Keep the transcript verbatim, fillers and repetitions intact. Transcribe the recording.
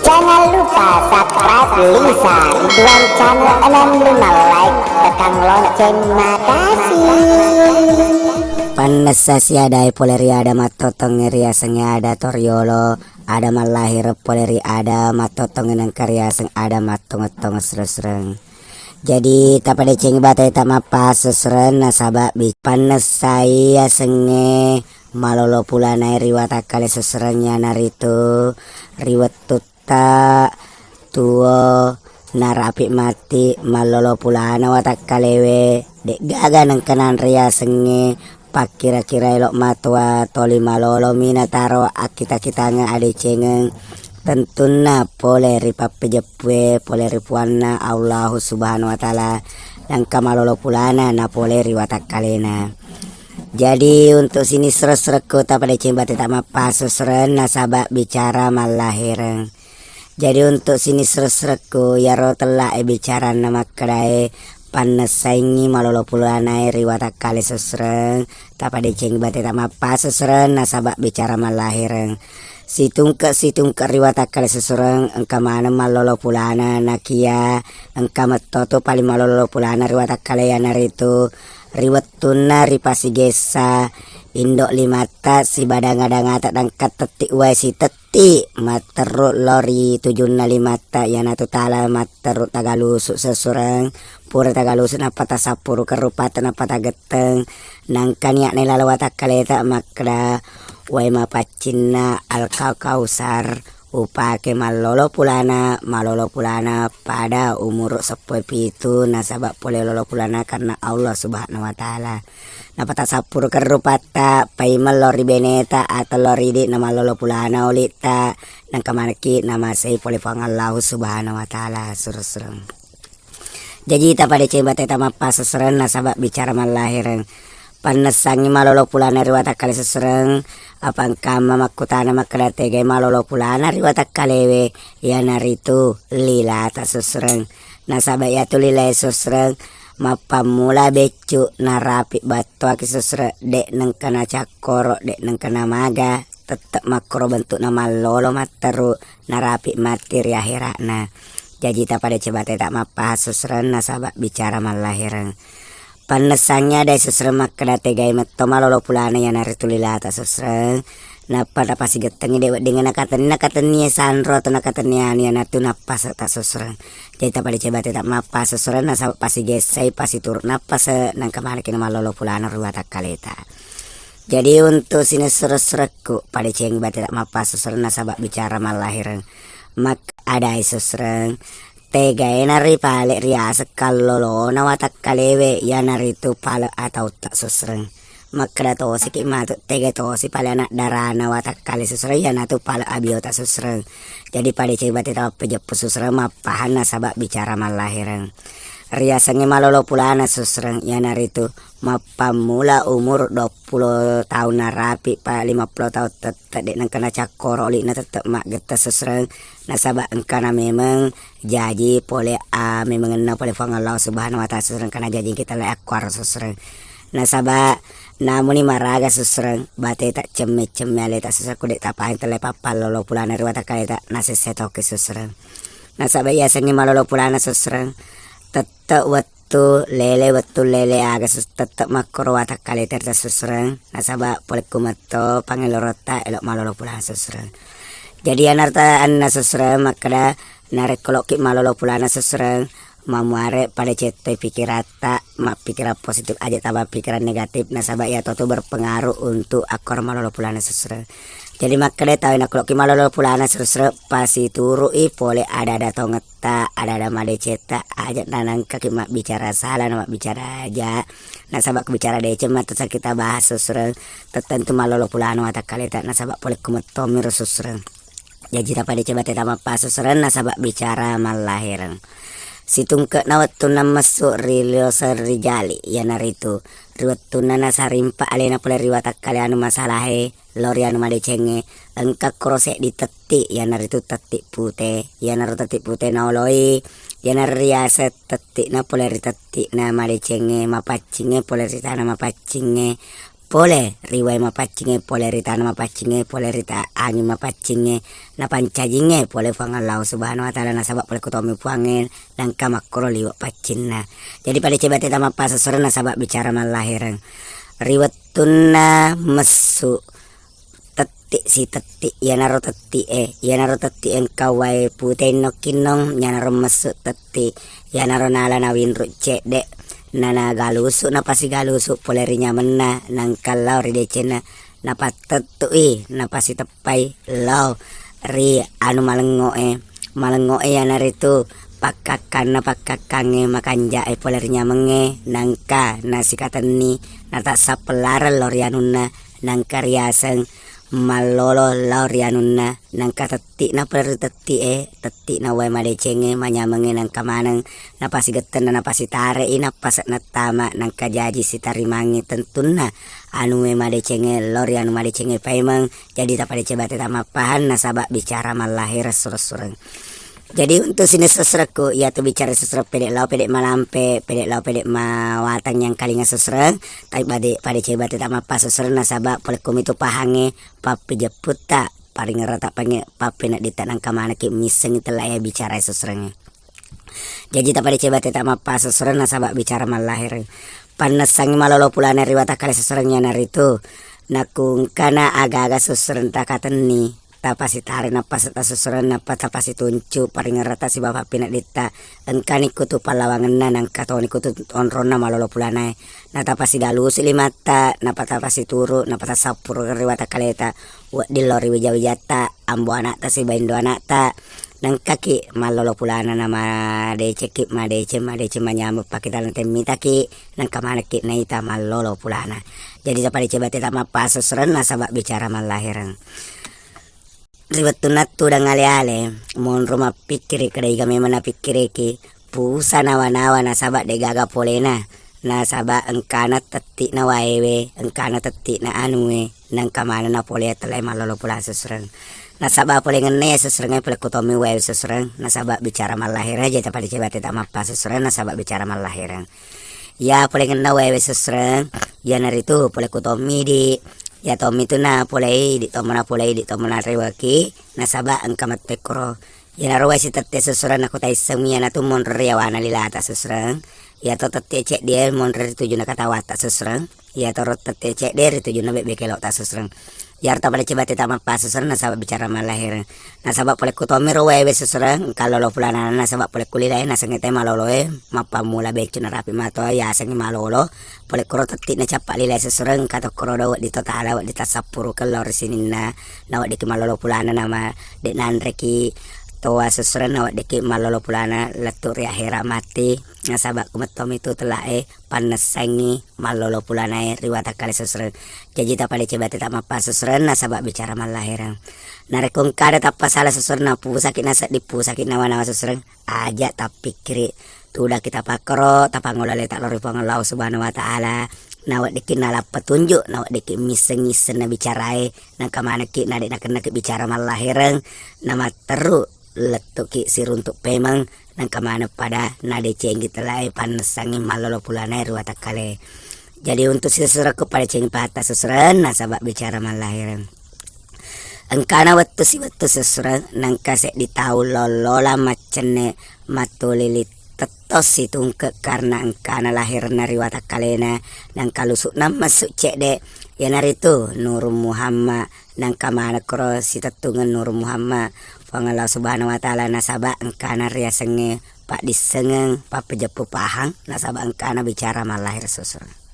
Jangan lupa subscribe Lisa Ridwan Channel enam lima, like, tekan lonceng. Makasih. Pannessa si adae pole ri ada mattottongnge riasengnge ada toriolo, ada mallahireng pole ri ada mattottongnge nengka riaseng ada mattonget-tonget sereng-sereng. Jadi tapadecengi bateta mappasesereng nasaba bi-, pannessai asengnge malolo pulanae ri watakkale sesereng, iyanaritu ri wettutta tuo narapi matti mallolo pulana watakkalewe, de'gaga nengka nanre yasengnge pakkira-kira elo matoa toli malolomi nataro akkita-kitangeng adecengeng, tentunna pole ri pappejeppue, pole ri Puanna Allahu Subhanahu wa Ta'ala, nengka malolo pulana napole ri watakkalena. Jadi, untuk sining sereng-serengku, tapadeceng bateta mappasesereng nasaba bicara mallahireng. Jadi, untuk sining sereng-serengku, iyaro tellae bicaranna makkedae, pannessaingngi malolo pulanae ri watakkale sesereng, tapadecengi bateta mappasesereng nasaba bicara mallahireng. Situngke-situngke ri watakkale sesereng engka maneng mallolo pulana, nakia engka metto tu paling malolo pulana ri watakkale, iyanaritu ri wettunna ripasigessa indo limatta sibadanga-dangata dangka tetti wae sitetti matteru lao ri tujunna limatta, iyanatu tala matteru tagalusu sesereng. Pura tagalusu nappa tasappuru kerrupatta nappa tagetteng. Nangka nia'na lalo watakkaleta makkeda, wae mapaccinna Al-Kau-, Kausar upake mallolo pulana, malolo pulana pada umuru seppulo pitu nasaba pole lolo pulana karena Allah Subhanahu wa Ta'ala. Nappa tasappuru kerrupatta, paimeng lao ri beneta atau lao ri idi na mallolo pulana olitta, nangka manekki namasei pole Puang Allahu Subhanahu wa Ta'ala, sureng-sureng. Jaji tapadeceng bateta mappasesereng nasaba bicara mallahireng. Pannessangngi malolo pulana ri watakkale sesereng, apa engkamma makkutana makkeda tegai malolo pulana ri watakkalewe, iyanaritu lilata sesereng. Nasaba iyatu lilae sesereng mappammula beccu narapi battoaki sesereng, de nengka nacakkoro, de nengka namaga, tette makkoro bentukna mallolo matteru narapi matti ri ahera'na. Jaji tapadeceng bateta mappasesereng nasaba bicara mallahireng. Pannessangngi adae sesereng makkeda tegai metto malolo pulana iyanaritu lilata sesereng. Nappa napasigettengngi de weddingnge nakatenni, nakatenni sanro atau nakatenni anu iyanatu nappaseta sesereng. Jaji tapadeceng bateta mappasesereng nasaba pasigessai pasituru nappase nangka manekki na mallolo pulana ri watakkaleta. Jadi untuk sining sereng-serengku, padecengi bateta mappasesereng nasaba bicara mallahireng. Mak adae sesereng, tegae naripale riaseng kallolona watakkalewe, iyanaritu pale atautta sesereng. Makkeda tosiki matu, tega tosi pale anak darana watakkale sesereng, iyanatu pale abiota sesereng. Jadi padecengi bateta mappejeppu sesereng mappahang nasaba bicara mallahireng. Riasengnge malolo pulana sesereng, iyanaritu mappammula umur duappulo taung narapi pa limappulo taung tette de nengka nacakkoro oli'na tette maggetta sesereng, nasaba engkana memeng jaji pole a memengenna pole Puang Allah Subhanahu wa Ta'ala sesereng, engkana jaji kita le akkuaro sesereng. Nasaba namuni maraga sesereng, bateta cemme-cemme aleta sesereng, ku de tapaeng tele pappallolo pulana ri watakkaleta nasesse toki sesereng. Nasaba iyasengnge malolo pulana sesereng, tette wet tu lele, wettu lele aga sus-, tette makkoro watakkaleta ri tassusureng, nasaba polekku metto pangellorotta elo malolo pulana susureng. Jadi anarta anna susureng makkeda, narekko lokki malolo pulana susureng, mamuare pada cettoi pikiratta, mappikirang positif aja taba pikirang negatif, nasaba iyatotu berpengaruh untuk akkoro malolo pulana susureng. Jadi makkeda tau nakko lokki malolo pulana susureng, pasituru'i pole ada-ada tongetta, ada-ada madecetta, aja nanangkaki mabbicara sala na mabbicara aja. Nasaba ku bicara deceng matasa kita bahas susureng, tettentu malolo pulana watakkaleta, nasaba polekku mettomiro susureng. Jaji tapadeceng bateta mappasusureng nasaba bicara mallahireng. Situngke'na wettunna messu ri lioseng ri jali, iyanaritu ri wettunna nasarimpa alena pole ri watakkale anu masalahe, lao ri anu madecengnge, engka koro seddi tetti, iyanaritu tetti pute. Iyanaro tetti pute naoloi, iyanaro riaseng tetti'na pole ri tetti'na madecengnge, mapaccingnge pole ri tana mapaccingnge, pole ri wae mapaccingnge, pole ri tana mapaccingnge, pole ri ta-, anging mapaccingnge, napancajingnge pole Puang Allahu Subhanahu wa Ta'ala, nasaba pole kutommi Puangnge nangka makkoro liwe' paccinna. Jadi pada cebate tamappasessureng nasaba bicara mallahireng. Ri wettunna messu tetti' sitetti', iyanaro tetti' e, iyanaro tetti' e engka wae pute innokkinnong, iyanaro messu tetti', iyanaro nala nawinru' cedde', nanagalusu' napasigalusu' pole ri nyamenna, nangka lao ri decenna, napattettu'i, napasiteppai lao ri anu malengngo'e. Malengngo'e iyanaritu pakkakkanna pakkakkangnge makanja'e pole ri nyamengnge, nangka nasikatenni, natassappelareng lao ri anunna, nangka riaseng mallolo lao ri anunna, nangka tetti'na pole ri tetti'e, tetti'na wae madecengnge, manyamengnge, nangka maneng napasigettenna, napasitare'i, nappase'na tama, nangka jaji sitarimangngi tentunna anue madecengnge lao ri anu madecengnge paimeng. Jadi tapadeceng bate tamappahang nasaba bicara mallahireng sureng-sureng. Jadi untuk sining sessurekku, iyatu bicara sessureng pede' lao pede' malampe, pede' lao pede' mawatang yangkalinga sessureng, tapi bade-, padeceng bate tamappasessureng nasaba pole kumitu pahangnge pappejepputta, paringerrata pangnge, pappenedditta, nangka manekki missengngi tella e bicara sessurengnge. Jaji tapadeceng bate tamappasessureng nasaba bicara mallahireng. Pannessangngi malolo pulana ri watakkale sessureng iyanaritu, nakku engkana aga-aga sessureng takatenni, tapasitare nappase'ta sessureng, nappa tapasituncu paringerrata sibawa pappenedditta. Engkani kutu pallawangenna, nangka toni kutu onronna malolo pulanae. Natapasigalusu limatta, nappa tapasituru, nappa tasappuru ri watakkaleta. Wedding lao ri wija-wijatta, ambo ana'ta siba indo ana'ta. Nengkaki mallolo pulana namadecekki, madeceng, madeceng manyameng pakkitaleng temmitaki, nengka manekki naita mallolo pulana. Jadi tapadeceng bate tamappasessureng nasaba bicara mallahireng. Ri wettunna tudang ale-ale, monro mappikkiri, kedaiga memang napikkiriki, pusa nawa-nawa nasaba de'gaga polena, nasaba engkana tetti'na waewe, engkana tetti'na anue, nengka maneng napolea tellai mallolo pulana sessureng. Nasaba polengenna iya sessurengnge pole kutommi waewe sessureng, nasaba bicara mallahireng, jadi tapadeceng bate tamappasessureng nasaba bicara mallahireng. Iya polengenna waewe sessureng, iyanaritu pole kutommi di, iya tommi tu napolei, di tommo napolei, di tommo nareweki, nasaba engka mettekkoro. Iyanaro wae sitette sessureng nakutaissengngi iyanatu monro ri yawana lilata sessureng. Iyato tette ceddi e monro ri tujunna katawatta sessureng. Iyatoro tette cedde ri tujunna bebbe kelo'ta sessureng. Iyaro tapadeceng bate tamappasessureng nasaba bicara mallahireng. Nasaba pole kutommiro waewe sessureng engka lolo pulana nasaba pole kulilae nasengnge te maloloe mappammula beccu narapi matoa yasengnge malolo. Pole kuro tetti'na cappa lilae sessureng engka tokkoro do wedding totala wedding tassappurukeng lao ri sininna. Naweddikki mallolo pulana nama de' nanreki toa sessureng, naweddikki mallolo pulana lettu ri ahera matti. Nasaba kumettomi tu tella e pannessangngi mallolo pulanae ri watakkale sessureng. Jaji tapadeceng bate tamappasessureng nasaba bicara mallahireng. Narekko engkana tappasala sessureng, napusaki nasedding, pusaki nawa-nawa sessureng, aja tappikkiri, tudaki tapakkoro, tapangolo aleta lao ri Puang Allahu Subhanahu wa Ta'ala. Naweddikki nala petunjuk, naweddikki misseng-issenna bicarae, nengka manekki nade' nakennaki bicara mallahireng, namatteru lettuki siruntu' pemeng, nengka maneng pada nadecenggi tella e pannessangngi mallolo pulanae ri watakkale. Jadi untuk sessurekku padecengi pahatta sessureng nasaba bicara mallahireng. Engkana wettu siwettu sessureng, nengka seddi tau lollola maccenne mattulili tetto situngke karena engkana lahirenna ri watakkalena, nengka lusu'na messu cedde, iyanaritu Nurung Muhammad. Nengka manekkoro sitettungeng Nurung Muhammad Puang Allah Subhanahu wa Ta'ala nasaba engkana riasengnge paddissengeng, pappejeppu pahang, nasaba engkana bicara mallahireng sessureng.